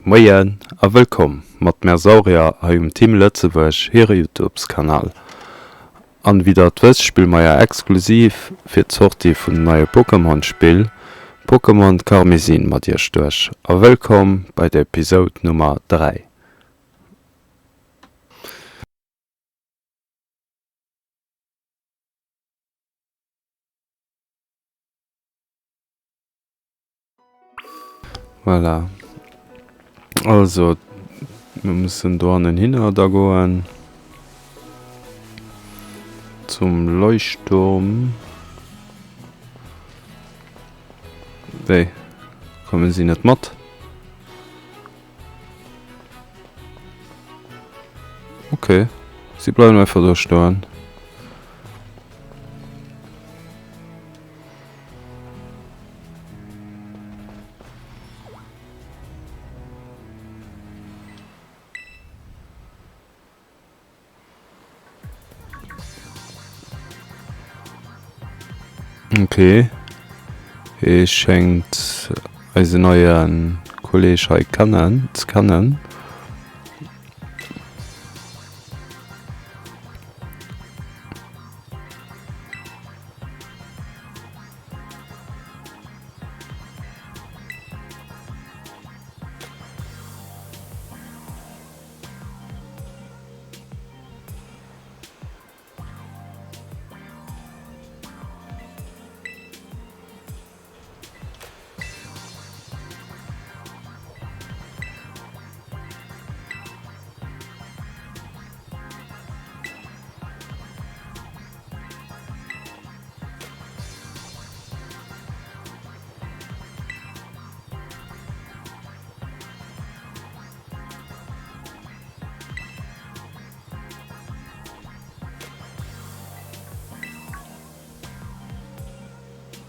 Moien a wëllkomm mat Mersaurier hei um Team Lëtzebuerg hire Youtubes Kanal. An wéi der et wësst spille mer ja exklusiv fir d'Sortie vun dem neie Pokémon Spill Pokémon Karmesin mat iech duerch. A wëllkomm bei der Episode Nummer 3. Voilà. Also, mir mussen do hannen hinner da goen. Zum Leuchtturm. Wéi? Kommen si net mat? Okay. Si bleiwen einfach do stoen. Okay. Hie schéngt eisen neie Kolleg hei kennen ze kennen.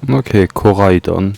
Okay, Koraidon.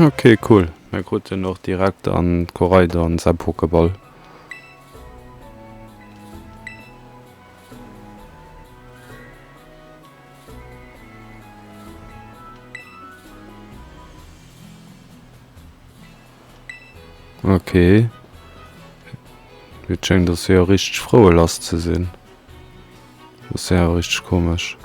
Ok cool, mir kruten och direkt an Koraidon säi Pokéball. Ok. Et schéngt ass jo richteg frou lass ze sinn. Ass jo richteg komesch.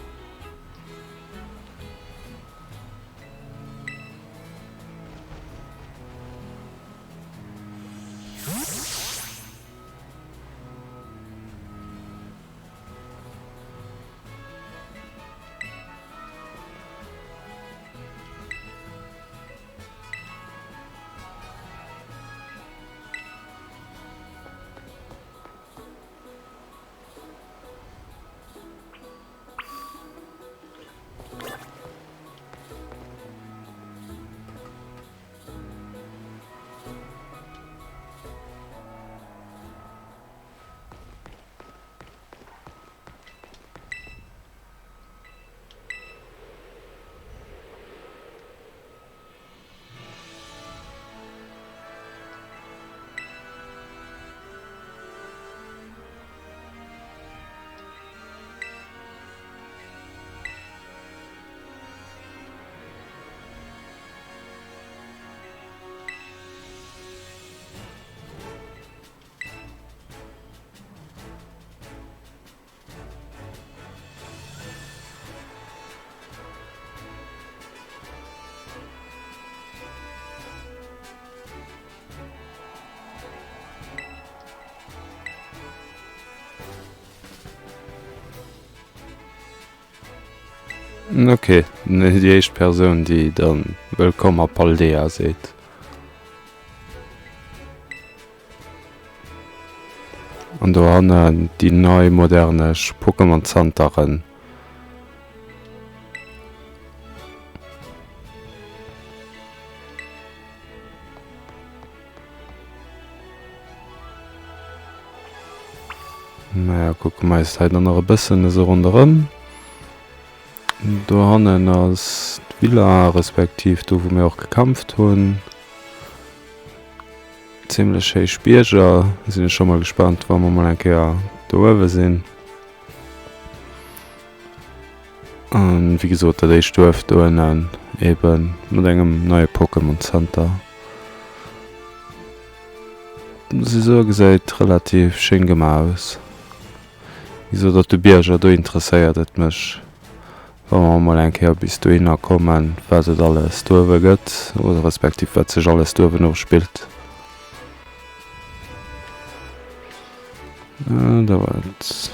Ok, déi éischt Persoun déi dann Wëllkomm a Paldea seet. An dohannen déi nei modernesch Pokémon Zenteren. Naja, kucke mer eis hei dann nach e bëssen esou ronderëm. Dohannen ass d'Villa, respektiv do wou mir och gekämpft hunn. Zimlech héich Bierger. Sinn ech scho mol gespaant wa mer mol eng Kéier do uewe sinn. An wéi gesot dat éischt Duerf do ënnen eben mat engem neie Pokémon Center. Muss ech soen, gesäit relativ schéin gemaach aus. Wéi gesot op de Bierger do interesséiert et mech wa mer mol eng Kéier bis dohinner kommen wat et alles do uewe gëtt oder respektiv wat sech alles do uewen ofspillt. Da war et.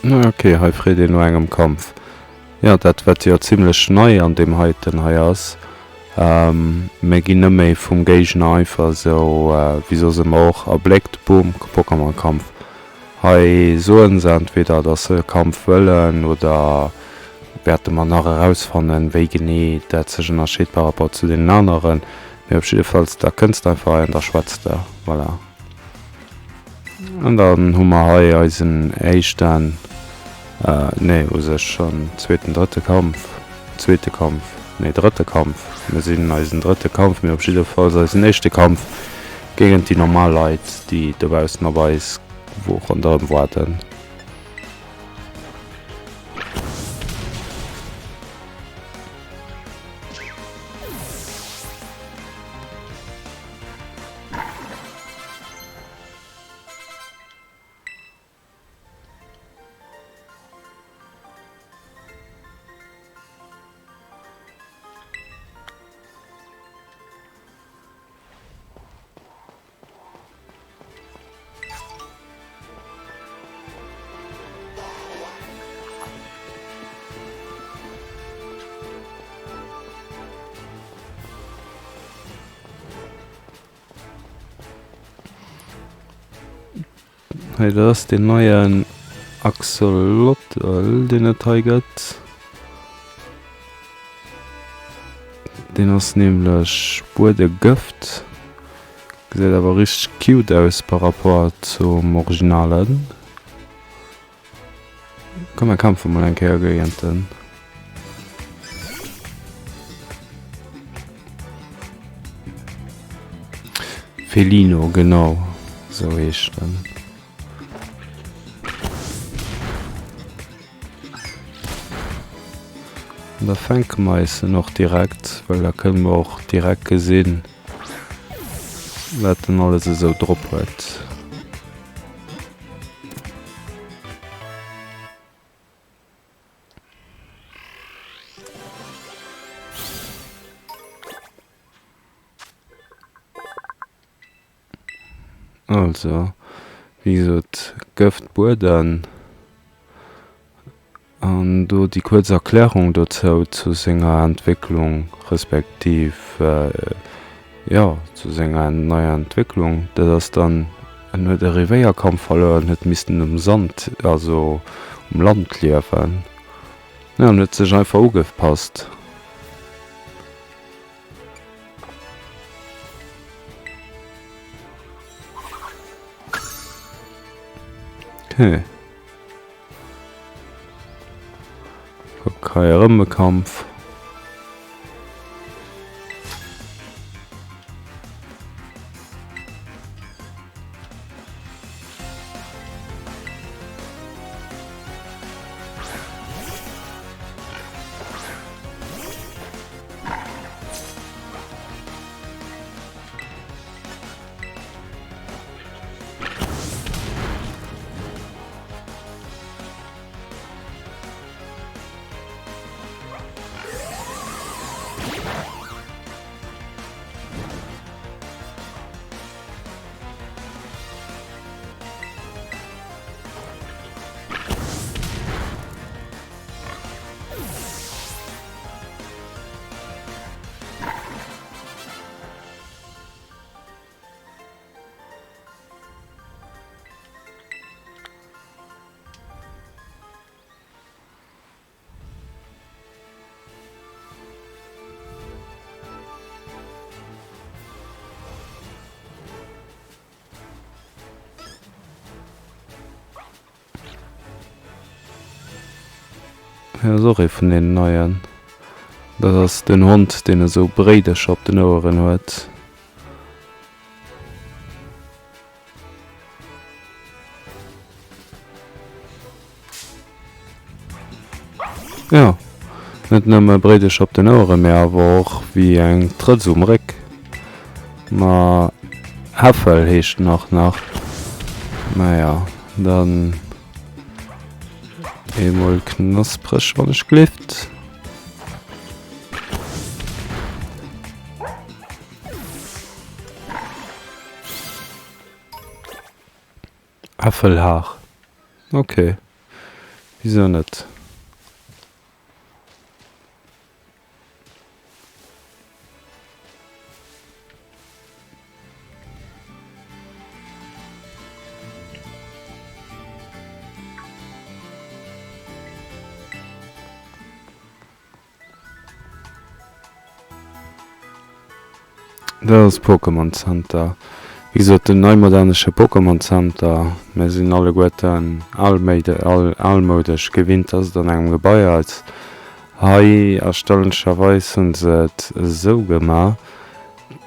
Ok, hei freet een no engem Kampf. Jo, dat wat jo zimlech nei an deem heiten hei ass, mir ginn net méi vum Géigner einfach esou wéi soss ëmmer och erbléckt, boom, Pokémon-Kampf. Hei soen se entweder dass se e Kampf wëllen oder wäerte mer nach erausfannen, wéi genee dat sech ënnerscheet par rapport zu deenen aneren. Mee op jiddefalls, da kënnst einfach hei an da schwätzt der. Voilà. An dann hu mer hei eisen éischten, nee u sech schonn zweeten, drëtte Kampf, zweete Kampf, nee drëtte Kampf, mir sinn eisen drëtte Kampf, mee op jiddefalls eisen éischte Kampf géint déi normal Leit, déi dobaussen op eis ronderëm waarden. Hei dat ass deen neien Axolotl deen et hei gëtt. Deen ass nämlech Buedegëft. Gesäit awer richteg cute aus par rapport zum originalen. Komm mer kämpfe mol eng Kéier géint en. Felino, genau sou heescht en. An da fänke mer eis en och direkt, well da kënne mer och direkt gesinn, wat en alles esou drop huet. Also, wéi gesot, Gëft Bueden. An do déi kuerz Erklärung dozou, zu senger Entwécklung, respektiv, jo, zu senger neier Entwécklung, dat ass dann, en huet e Revéierkampf verluer an huet missten um Sand, also um Land liewen. Jo, en huet sech einfach ugepasst. Okay. Kuck, hei erëm e Kampf. Hei ass och ee vun deenen neien. Dat ass den Hond, deen esou Bréidecher op den Oueren huet. Jo, net nëmme Bréidecher op den Oueren, mee awer och wéi eng Trëtz um Réck. Ma Heffel heescht en och nach. Naja, dann eemol knaspreg, wann ech gelift. Äffelhaar, ok, wisou net? Dat ass Pokémon Center. Wéi gesot, den neimodernesche Pokémon Center. Mir sinn alleguerten almoudesch gewinnt, dass et an engem Gebai ass. Hei erstaunlecherweis hu se et esou gemaach.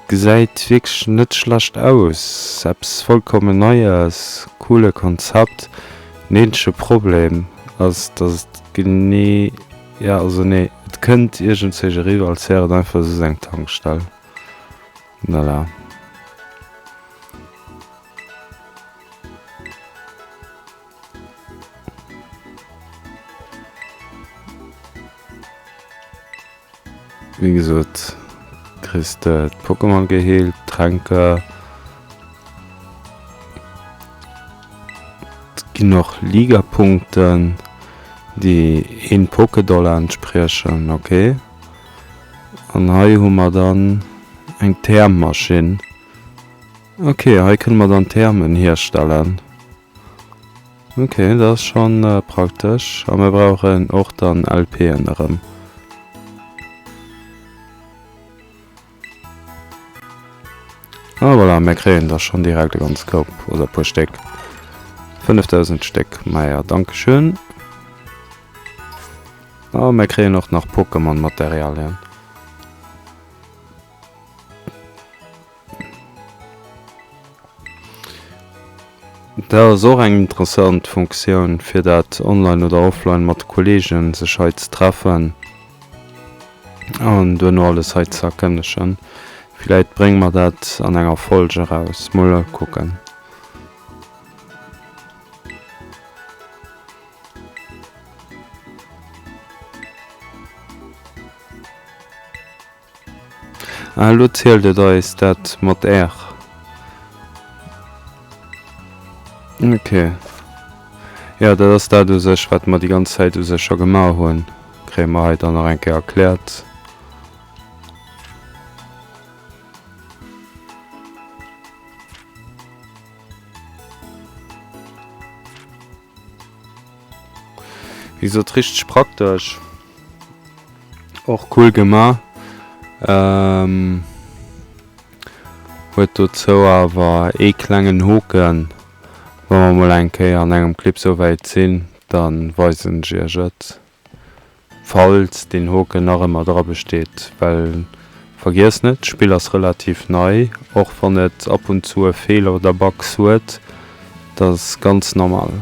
Gesäit wierklech net schlecht aus, eppes vollkommen neies, coole Konzept. Den eenzege Problem ass dass et genee, jo also nee, et kënnt iergendzéich eriwwer als wär et einfach soss eng Tankstell. Voilà. Wéi gesot kriss de d'Pokémon geheelt, d'Tränke. Et ginn och Ligapunkten, déi een Pokédollar entspriechen. Ok. An hei hu mer dann eng Thermmaschinn. Ok, hei kënne mer dann Thermen hierstellen. Ok, dat ass schon praktesch. A mir brauchen och dann LPen erëm. Ah voilà, mir kréien da schon direkt e ganz Koup oder e puer Stéck. 5000 Stéck, maja, dankeschön. A mir kréien och nach Pokémon-Materialien. Dat ass och eng interessant Funktioun fir dat online oder offline mat de Kollegen sech hei ze treffen an duerno alles hei ze erkënnegen. Villäit brénge mer dat an enger Folg eraus, mol kucken. Ah, elo zielt et eis dat mat R. Ok. Jo, dat ass dat u sech, wat mer déi ganz Zäit u sech scho gemaach hunn. Kréie mer hei dann nach eng Kéier erkläert. Wéi gesot, richteg praktesch. Och cool gema. Huet dozou awer ee klengen Hoken. Wa mer mol eng Kéier an engem Clip souwäit sinn, dann weisen ech iech et. Falls deen Hoken nach ëmmer dra besteet, well vergiesst net, d'Spill ass relativ nei, och wann et ab und zu e Feeler oder Bugs huet, dat ass ganz normal.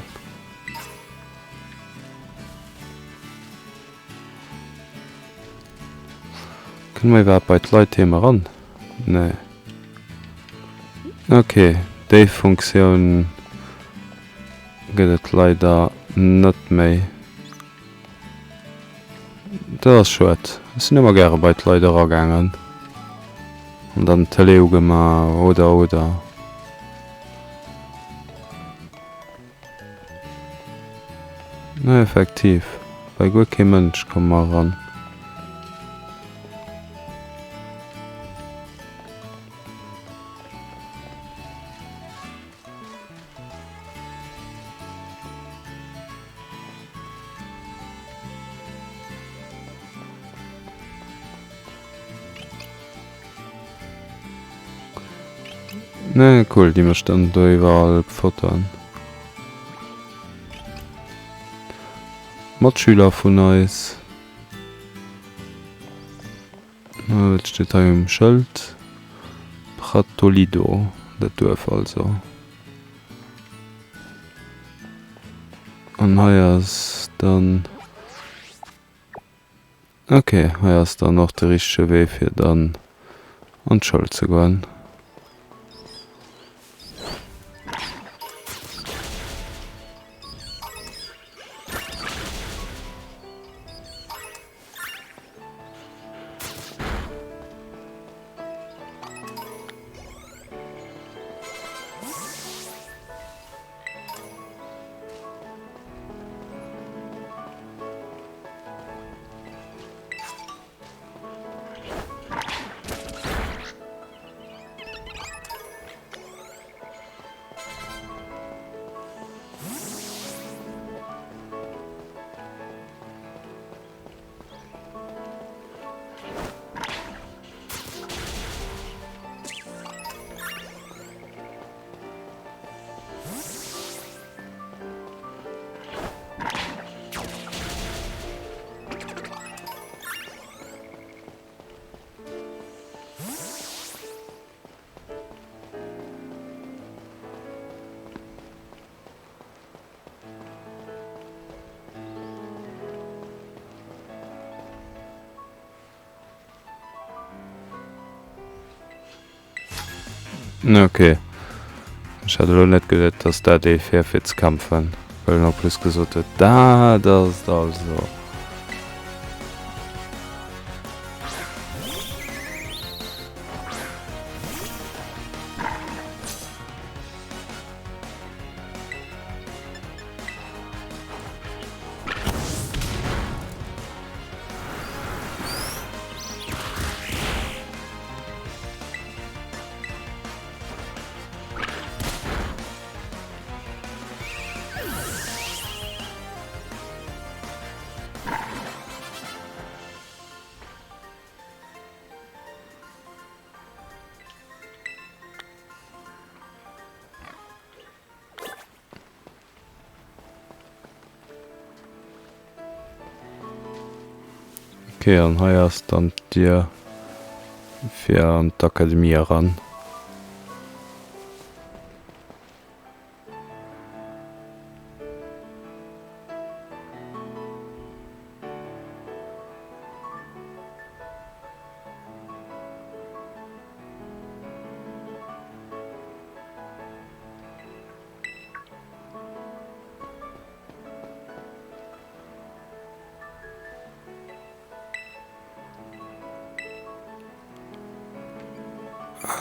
Kënne mer iwwerhaapt bei d'Leit heem eran? Nee. Ok, déi Funktioun gëtt et leider net méi. Dat ass schued. Ech sinn ëmmer gäre bei d'Leit eragaangen an dann d'Tëlee ugemaach oder oder. Nee, effektiv, bei guer kee Mënsch komme mer eran. Ne, cool, déi mécht dann do iwwerall Fotoen. Matschüler vun eis. Wat steet hei um Schëld? Pratolido, dat Duerf also. An hei ass dann. Ok, hei ass dann och de richtege Wee fir dann an d'Schoul ze goen. Ok. Ech hat elo net geduet, dass dat ee wär fir ze kämpfen, well en en plus gesot huet, dat ass et also. Ok, an hei ass dann d'Dier fir an d'Akademie eran.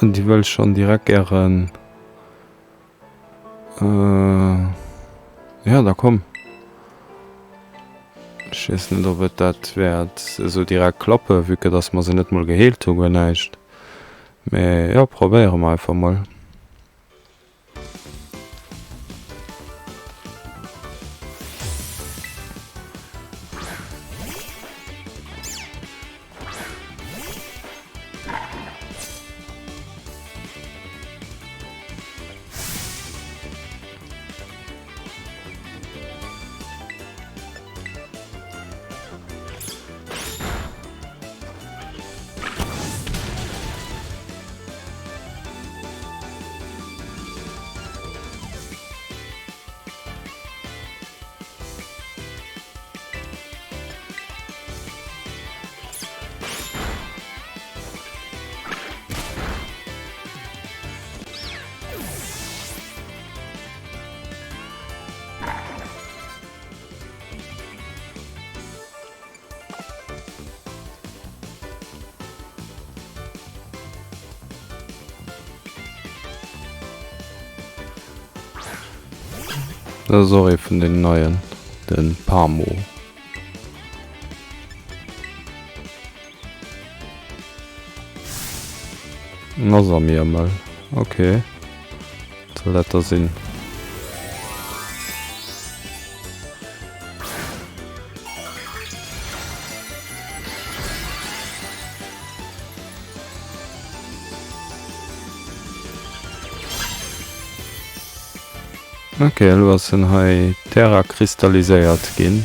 Déi wëll schonn direkt gären. Jo, da komm. Ech weess net, ob et dat wäert esou direkt klappen, vue que dass mer se net mol geheelt hu, guer näischt. Mee jo, probéiere mer einfach mol. Dat ass och ee vun den neien, de Pamo. Nasamiermel, ok. Wat soll dat da sinn? Ok, elo ass en hei terrakristalliséiert ginn.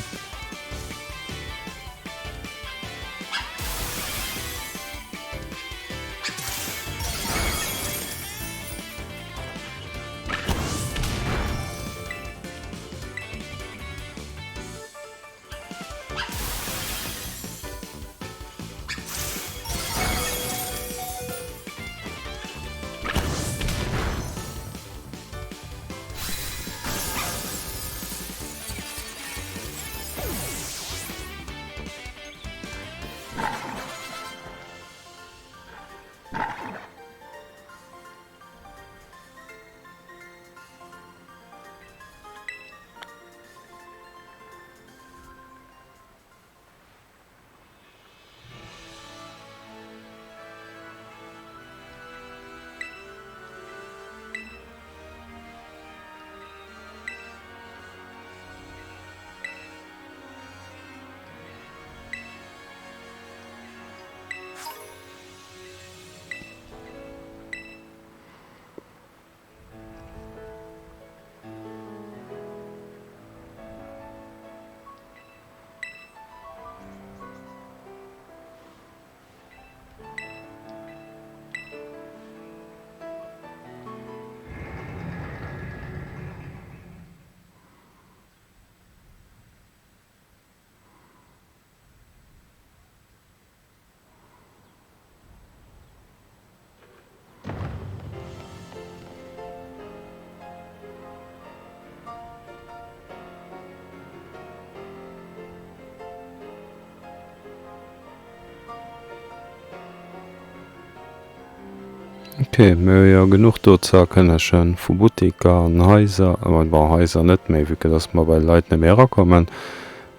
Ok, mir hu jo genuch do ze erkënnegen vu Buttiker an Haiser, bon Haiser net méi, vue que dass mer bei de Leit net méi erakommen,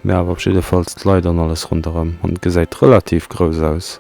mä awer op jiddefalls d'Leit an alles ronderëm an et gesäit relativ grouss aus.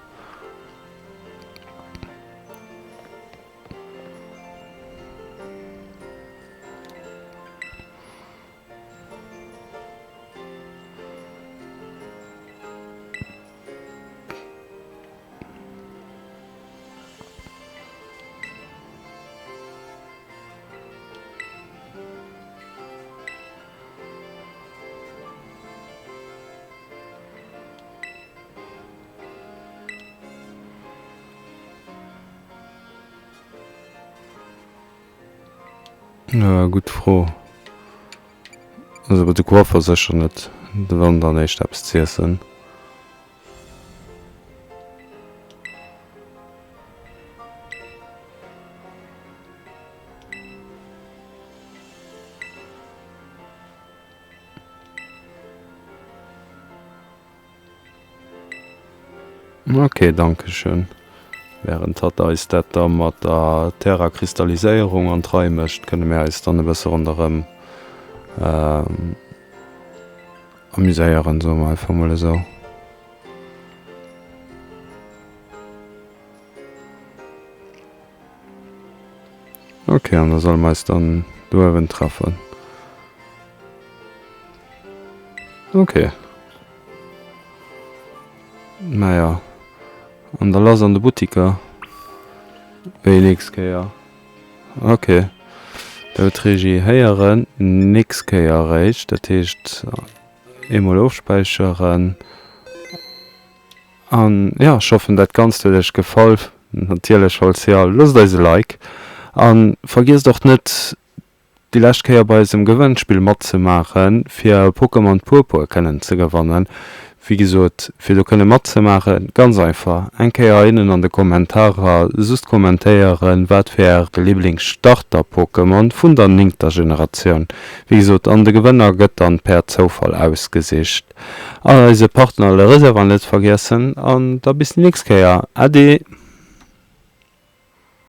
Gutt Fro. Also bei de Coiffer sécher net. Wann dann éischt eppes z'iessen. Ok, dankeschön. Während hatt eis dat da mat der Terrakristalliséierung an d'Rei mécht, kënne mir eis dann e bësse ronderëm amuséieren, soe mer einfach mol esou. Ok, an da solle mer eis dann do uewen treffen. Ok. Naja. An da lass an de Buttiker. Wéi nächst Kéier. Ok. Da huet d'Regie héieren. Nächst Kéier eréischt. Dat heescht, eemol ofspäicheren. An jo, ech hoffen dat Ganzt huet iech gefall. Natierlech, falls jo, loosst eis e Like. An vergiesst och net déi lescht Kéier bei eisem Gewënnspill matzemaachen, fir Pokémon Purpur kënnen ze gewannen. Wéi gesot, fir do kënne matzemaachen, ganz einfach, eng Kéier heinnen an de Kommentarer just kommentéieren, wat fir äre Liblings-Starter-Pokémon vun der néngter Generatioun. Wéi gesot, an de Gewënner gëtt dann per Zoufall ausgesicht. An eise Partner Le Reservoir net vergiessen. An da bis déi nächst Kéier. Ade!